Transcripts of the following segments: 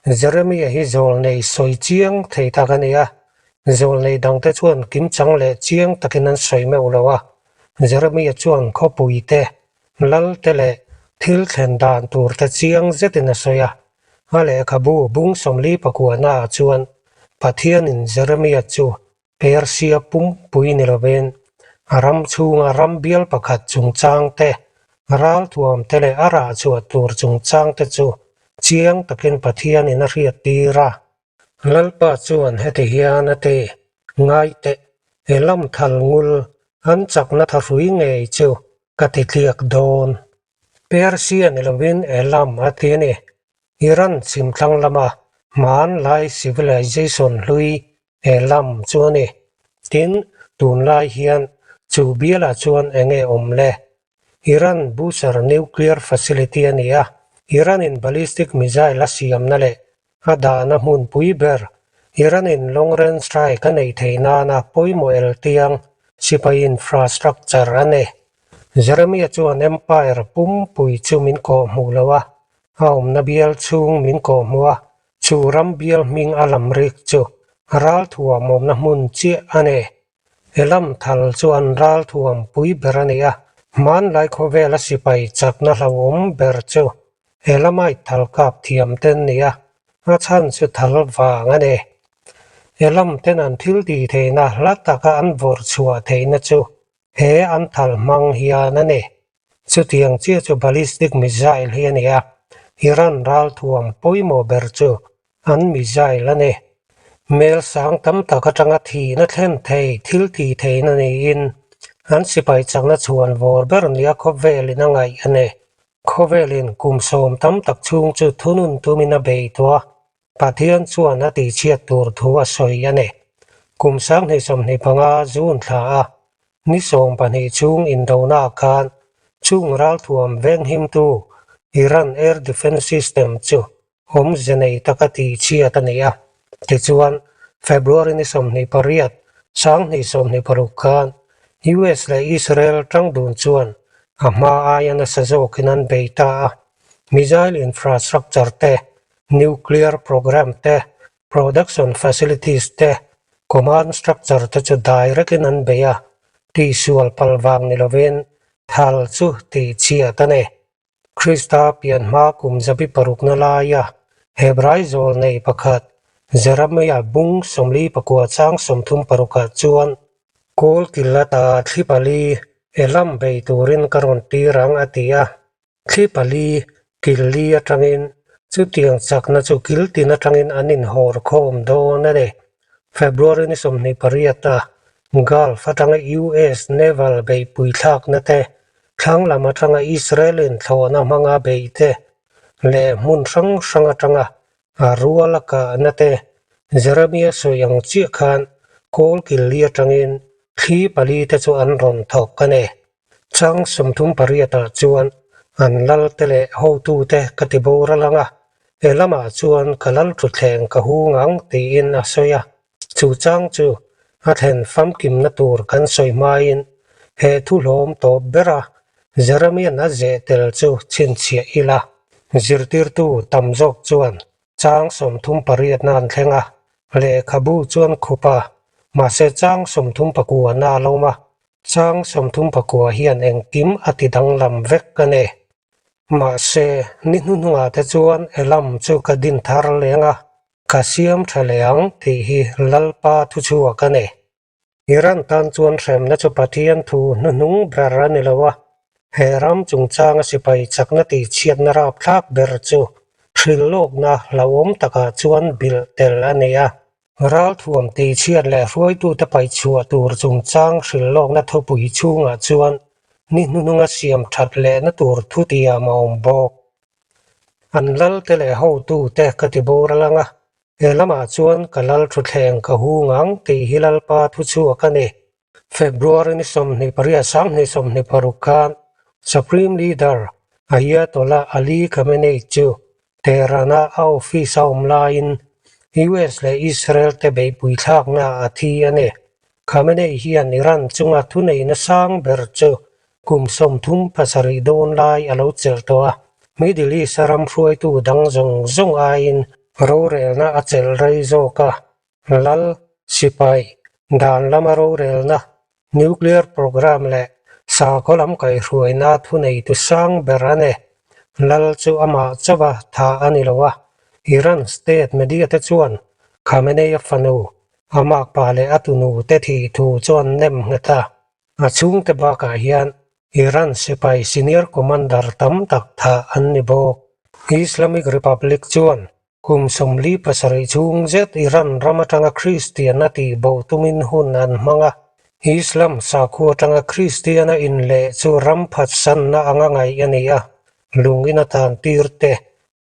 Jeremia hi zawlnei sawi chiang thei tak a ni a, zawlnei dangte chuan kimchang leh chiang takin an sawi meuh lo a. Jeremia chuan khawpui te, lal te leh thil thlen dan tur te chiang zetin a sawi a. A lehkhabu bung 49 ah chuan Pathianin Jeremia chu Persia pumpui ni lovin a ram chhunga ram bial pakhat chungchang te, ralthuam te leh a rah chhuah tur chungchang te chu chiang takin Pathianin a hriattir a. Lalpa chuan heti hian a ti, Ngai teh, he lam thal ngul an chakna thahrui ngei chu ka ti tliak dawn. Persia ni lovin Elam a ti a ni. Iran chhimthlang lama hmanlai civilization hlui Elam chu a ni. Tin, tunlai hian chu bialah chuan eng nge awm le? Iran Bushehr nuclear facility a ni a, Iran-in ballistic missile a siamna leh a dahna hmunpui ber Iran-in long range strike a neih theih nana pawimawh eltiang sipai infrastructure a ni. Jeremia chuan Empire pumpui chu min kawhhmuh lo a, a awmna bial chhung min kawhhmuh a, chu ram bial hming a lam rik chu ralthuam awmna hmun chiah a ni. Elam thal chu an ralthuam pui ber a ni a, hmanlai khawvela sipai chakna hlauhawm ber chu Elamite thal kap thiam ten ni a, a chhan chu thal vang a ni. Elam ten an thil tih theihna hla taka an vawrh chhuah theihna chu he an thal hmang hian a ni. Chutiang chiah chu ballistic missile hi a ni a, Iran ralthuam pawimawh ber chu an missile a ni. Mel sang tam tak atanga thihna thlen thei thil tih theihna niin an sipai chakna chhuan vawr ber nia khawvelin a ngaih a ni. Khawvelin kum sawm tam tak chhung chu thunun tumin a bei tawh a, Pathian chuan a tihchhiat tur thu a sawi a ni. Kum 2025 June thla a ni 12 chhung indonaah khan chung ralthuam venghimtu Iran Air Defence System chu awmze nei taka tihchhiat a ni a. Tichuan, February ni 28, 2026 khan US leh Israel tangdun chuan a hma aia nasa zawkin an bei ta a, missile infrastructure te, nuclear program te, production facilities te, command structure te chu direct in an bei a, tihsual pal vang ni lovin thal chu tihchhiat a ni. Krista pian hma kum zabi parukna laia Hebrai zawl nei pakhat Jeremiah bung 49 chang 36 ah chuan, Kawl kil ata thli pali Elam bei turin ka rawn tir ang a ti a. Thli pali kil li atangin chutiang chakna chu kil tin atangin an inhawr khawm dawn a ni. February ni 28 a Gulf atanga US Naval beihpui thlakna te, thlang lam atanga Israel in thlawhna hmanga beih te leh hmun hrang hrang atanga a rual a kahna te Jeremia sawi ang chiah khan kawl kil li atangin thli pali te chu an rawn thawk a ni. Chang 38 ah chuan an lal te leh hotu te ka ti boral ang a, he lamah chuan ka lal thutthleng ka hung ang tiin a sawi a. Chu chang chu a thlen famkimna tur kan sawi hmain he thu hlawm tawp bera Jeremian a zeh tel chu chhinchhiah ila. Zirtirtu tam zawk chuan chang 38 na an thleng a, lehkhabu chuan khup a, mahse chang 39 na a lo awm a, Chang 39 hian engkim a ti danglam vek a ni. Mahse, ni hnuhnungah te chuan Elam chu ka din thar leng a, ka siam tha leh ang tih hi Lalpa thuchhuak a ni. Iran tan chuan hremna chu Pathian thu hnuhnung ber a ni lo a, he ram chungchanga sipai chakna tihchhiatna rapthlak ber chu hrilhlawkna hlauhawm takah chuan bilh tel a ni a. Ralthuam tihchhiat leh hruaitute paihchhuah tur chungchang hrilhlawkna thupui chhungah chuan ni hnuhnunga siam that lehna tur thutiam a awm bawk. An lalte leh hotute ka ti boral ang a, he lamah chuan ka lal thutthleng ka hung ang tih hi Lalpa thuchhuak a ni. February ni 28 2026 khan Supreme Leader Ayatollah Ali Khamenei chu Tehran-a a office a awm laiin US leh Israel te beihpui thlakna a thi a ni. Khamenei hian Iran chunga thuneihna sang ber chu kum 37 dawn lai a lo chelh tawh a, Middle East-a ram hruaitu dang zawng zawng aiin. Rorelna a chelh rei zawk a, lal, sipai, dan lama rorelna, nuclear programme leh sakhaw lam kaihhruaina thuneitu sang ber a ni. Lal chu amah chauha thah a ni lo a, Iran state media te chuan Khamenei-a fanu, a makpa leh a tunu te thih thu chuan nem nghet a. A chhungte bakah hian Iran sipai senior commander tam tak thah an ni bawk. Islamic Republic chuan kum 47 chhung zet Iran ram atanga Kristian a tihbo tumin hun an hmang a. Islam sakhua atanga Kristian a inleh chu ram phatsanna anga ngaih a ni a, lungin a tan tir te,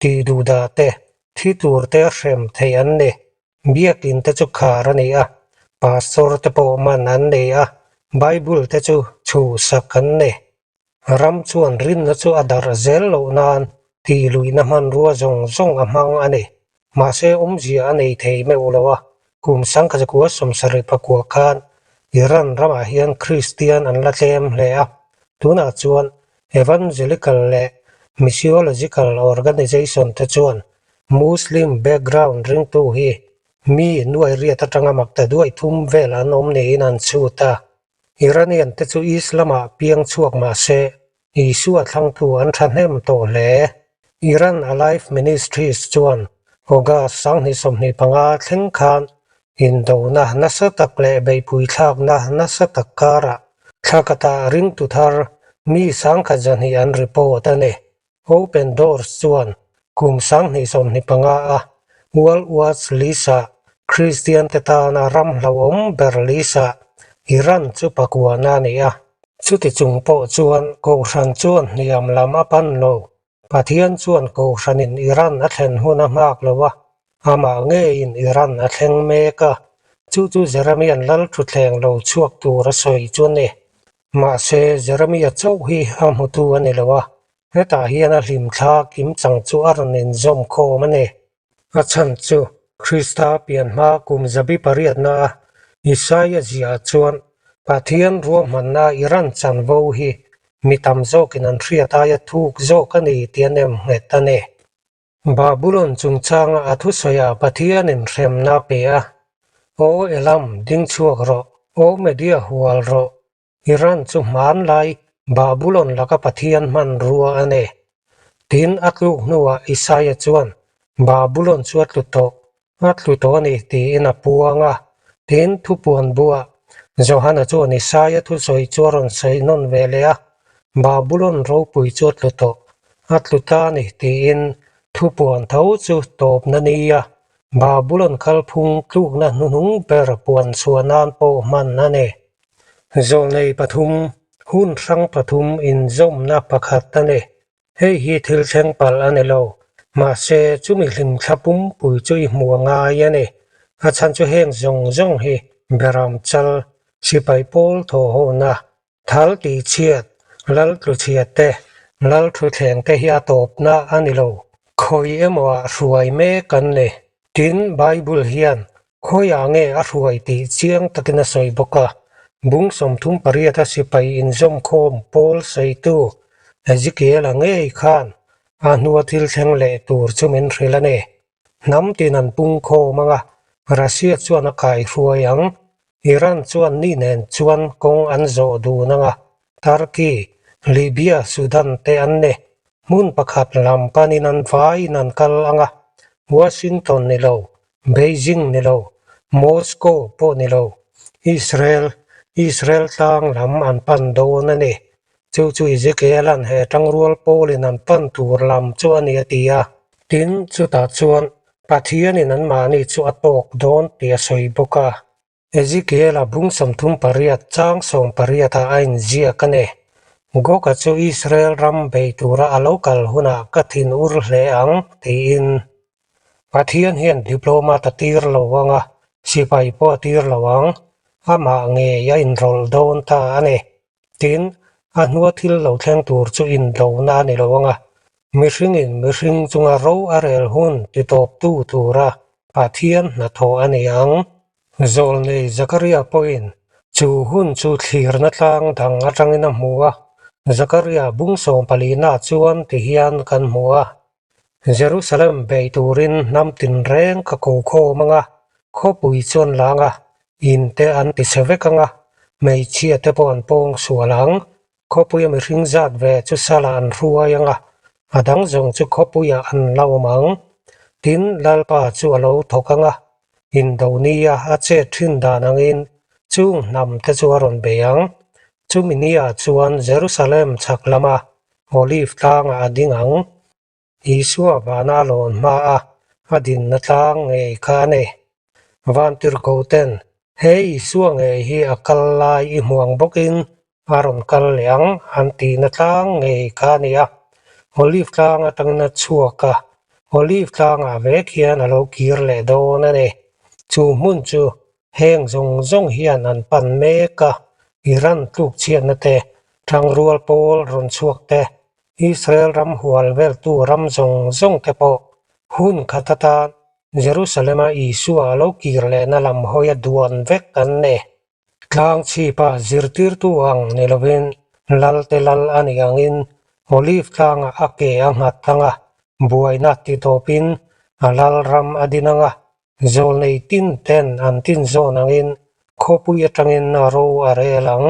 tihduhdah te, thi tur te a hrem theih an ni. Biakin te chu khar a ni a, pastor te pawh man an nei a, Bible te chu chhuhsak an ni. Ram chuan rinna chu a darh zel loh nan tihluihna hmanrua zawng zawng a hmang a ni. Mahse awmzia a nei thei meuh lo a, kum 1979 khan Iran ramah hian Kristian an la tlem hle a, tunah chuan Evangelical leh Missiological Organization te chuan Muslim background ringtu hi mi nuai riat atanga mak ta duai thum vel an awm niin an chhut a. Iranian te chu Islam-ah piang chhuak mah se, Isua thlangtu an thahnem tawh hle. Iran Alive Ministries chuan August 2025 thleng khan indona nasa tak leh beihpui thlakna nasa tak karah thla khatah ringtu thar mi 1200 an report a ni. Open Doors chuan kum 2025 a World Watch List-ah Kristian te tana ram hlauhawm ber list-ah Iran chu pakuana a ni a. Chuti chung pawh chuan Kohhran chuan hniam lam a pan lo. Pathian chuan Kohhranin Iran a thlen hun a nghak lo a, amah ngeiin Iran a thleng mek a, chu chu Jeremian lal thutthleng lo chhuak tur a sawi chu a ni. Mahse, Jeremia chauh hi a hmutu a ni lo a, hetah hian a hlimthla kimchang chu a rawn inzawm khawm a ni. A chhan chu Krista pian hma kum zabi pariatna a Isaia ziah chuan Pathian ruahmanna Iran chanvo hi mi tam zawkin an hriat aia thuk zawk a ni tih a nem nghet a ni. Babulon chungchanga a thusawiah Pathianin hremna a pe a, Aw Elam, ding chhuak rawh, aw Media hual rawh, Iran chu hmanlai Babulon laka Pathian hmanrua a ni. Tin, a tluk hnuah Isaia chuan Babulon chu a tlu tawh, a tlu tawh a ni tiin a puang a. Tin, thupuan buah Johana chuan Isaia thusawi chu a rawn sawi nawn ve leh a, Babulon ropui chu a tlu tawh, a tlu ta a ni tiin thupuan tho chu tawpna nia Babulon kalphung tlukna hnuhnung ber puan chhuah nan pawh hman a ni. Zawlnei pathum, hun hrang pathum inzawmna pakhat a ni. Hei hi thil thleng palh a ni lo. Mahse, chumi hlimthla pumpui chu i hmu a ngai a ni. A chhan chu heng zawng zawng hi Beram chal, sipai pawl thawhhawna, thal tihchhiat, lal tluchhiat te, lal thuthleng te hi a tawpna a ni lo. Khawi emaw ah hruai mek an ni. Tin, Bible hian khawiah nge a hruai tih chiang takin a sawi bawk a. Bung 38 a sipai inzawmkhawm pawl sawitu Ezekiel-a ngei khan a hnua thil thleng leh tur chu min hrilh a ni. Hnam tin an pungkhawm ang a, Russia chuan a kaihruai ang. Iran chuan ni nen chuan kawng an zawh dun ang a, Turkey, Libya, Sudan te an ni. Hmun pakhat lam panin an vaiin an kal ang a, Washington ni lo, Beijing ni lo, Moscow pawh ni lo, Israel, Israel tlang lam an pan dawn a ni. Chu chu Ezekiel-a'n he tangrual pawlin an pan tur lam chu a ni a ti a. Tin, chutah chuan Pathianin anmahni chu a tawk dawn tih a sawi bawk a. Ezekiel-a bung 38 chang 18-ah a inziak a ni. Goga chu Israel ram bei tura a lo kal hunah ka thin ur hle ang, tiin. Pathian hian diplomat a tir lo ang a, sipai pawh a tir lo ang, amah ngei a inrawlh dawn ta a ni. Tin, a hnua thil lo thleng tur chu indona a ni lo ang a, mihringin mihring chunga ro a rel hun titawptu tura Pathian hnathawh a ni ang. Zawlnei Zakaria pawhin chu hun chu thlirna tlang dang atangin a hmu a, Zakaria bung sawmpalina chuan tihian kan hmu a. Jerusalem bei turin hnam tinreng ka ko khawm ang a, khawpui chu an lang a, in te an ti chhe vek ang a, hmeichhia te pawh an pawng sual ang. Khawpuia mihring zat ve chu salah an hruai ang a, a dang zawng chu khawpuiah an la awm ang. Tin, Lalpa chu a lo thawk ang a, Indonia a chet thin dan angin chung hnam te chu a rawn bei ang. Chumi nia chuan Jerusalem chhak lama Olive tlangah a ding ang. Isua vana lawn hma a a dinna tlang ngei kha a ni. Vantirhko ten he Isua ngei hi a kal lai i hmuang bawkin a rawn kal leh ang an tihna tlang ngei kha a ni a. Olive tlang atangin a chhuak a, Olive tlangah vek hian a lo kir leh dawn a ni. Chu hmun chu heng zawng zawng hian an pan mek a, Iran tlukchhiatna te, tangrual pawl rawn chhuak te, Israel ram hual veltu ram zawng zawng te pawh hun khat atan Jerusalem-a Isua a lo kir lehna lam hawia duan vek an ni. Tlang chhipa zirtirtu ang ni lovin Lalte lal a nih angin Olive tlangah a ke a nghat ang a, buaina ti tawpin a lal ram a din ang a, zawlnei tin ten an tin zawn angin khawpui atangin a ro a rel ang.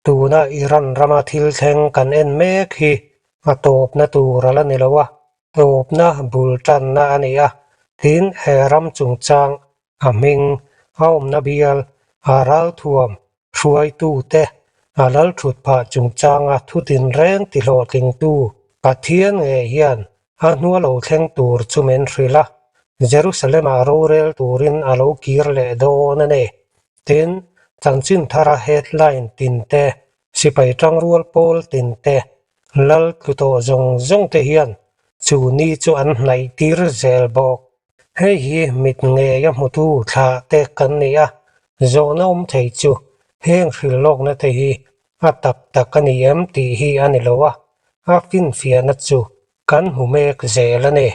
Tuna Iran rama thil thleng kan en mek hi a tawpna tur a la ni lo a, tawpna bul tanna a ni a, tin he ram chungchang A hming, a awmna bial, a ralthuam, hruaitute, a lal thut phah chungchanga thu tinreng ti hlawhtlingtu Pathian ngei hian a hnua lo thleng tur chu min hrilh a, Jerusalem-ah rorel turin a lo kir leh dawn a ni. Tin, chanchin thara headline tinte, sipai tangrual pawl tinte, lal tlu tawh zawng zawngte hian chu ni chu an hnaih tir zel bawk. Hei hi mit ngei a hmutu thlah te kan ni a, zawhna awm thei chu heng hrilhlawkna te hi a tak tak a ni em tih hi a ni lo a, a finfiahna chu kan hmu mek zel a ni.